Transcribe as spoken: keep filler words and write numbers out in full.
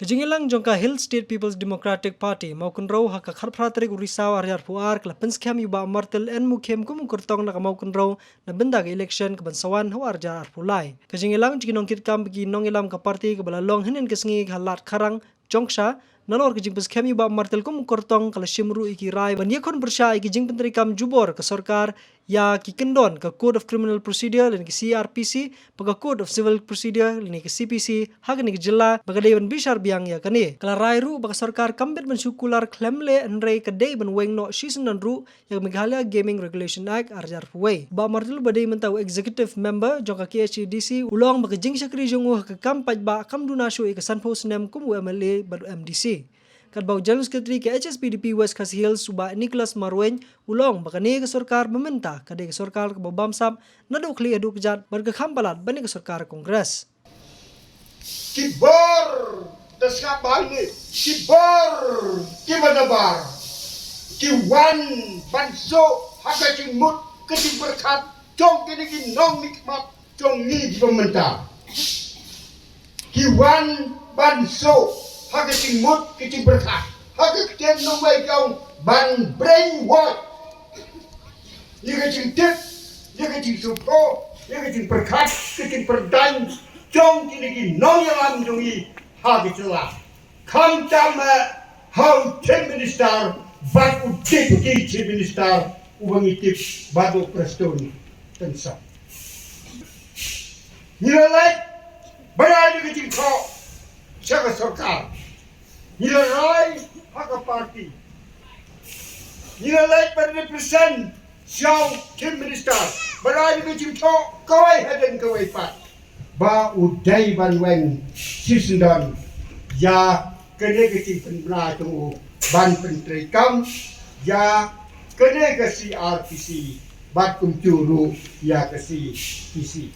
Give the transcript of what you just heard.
Ka jingïalang jong ka Hill State People's Democratic Party Mawkynrew ha ka khatphra tarik u Risaw arhajar arphew ar ka la pynskhem ïa u Bah Martil N Mukhim kum u kyrtong na ka Mawkynrew na bynta ka election ka ban sa wan ha u arhajar arphew lai. Ka jingïalang jong ki nongkitkam bad ki nongïalam ka party kaba la long hynnin ka sngi ha Lad Kharang, Jongksha, nalor ka jingpynskhem ïa u Bah Martil kum u kyrtong ka la shim ruh ïa ki rai ban ïakhun pyrshah ïa ki jingpyntreikam jubor ka sorkar ïa ki kyndon ka Code of Criminal Procedure lane ka C R P C bad ka Code of Civil Procedure lane ka C P C ha kane ka jylla ba ka dei ban bishar biang ïa kane. Ka la rai ruh ba ka sorkar kam bit ban shu kular khlem leh hynrei ka dei ban weng noh shisyndon ruh ïa ka Meghalaya Gaming Regulation Act arhajar arphew wei. Bah Martil uba dei mynta u executive member jong ka K H A D C u la ong ba ka jingshakri jong u ha ka kam paidbah kam duna shuh ïa ka sanphew snem kum u M L A bad u M D C. Katba u General Secretary ka H S P D P West Khasi Hills u Bah Nicholas Marwein u la ong ba kane ka sorkar ba mynta ka dei ka sorkar kaba bamsap naduh khlieh haduh kjat bad ka kham palat ban ïa ka sorkar Congress. Ki bor da sngap bha ne, ki bor ki ba nabar, ki wan ban suk ha ka jingmut ka jingpyrkhat jong kine ki nongmihkhmat jong ngi ki ba mynta. Ki wan ban suk ha ka jingmut ka jingpyrkhat, ha ka ktien nongwei jong ban brainwash ïa ka jingtip, ïa ka jingsngewthuh, ïa ka jingpyrkhat, ka jingpyrdan jong kine ki nongïalam jong ngi ha ka jylla. Khamtam eh ha u Chief Minister bad u Deputy Chief Minister uba ngi tip bad u Prestone Tynsong. Ngi la leit ban ai ïa ka jingthoh sha ka sorkar. Ngi la rai ha ka party. Ngi la leit ban represent sha u Chief Minister ban ai ïa ka jingthoh kawei hadien kawei pat ba u dei ban weng shisyndon ïa kane ka jingpynbna jong u ban pyntreikam ïa kane ka C R P C bad kumjuh ruh ïa ka C P C.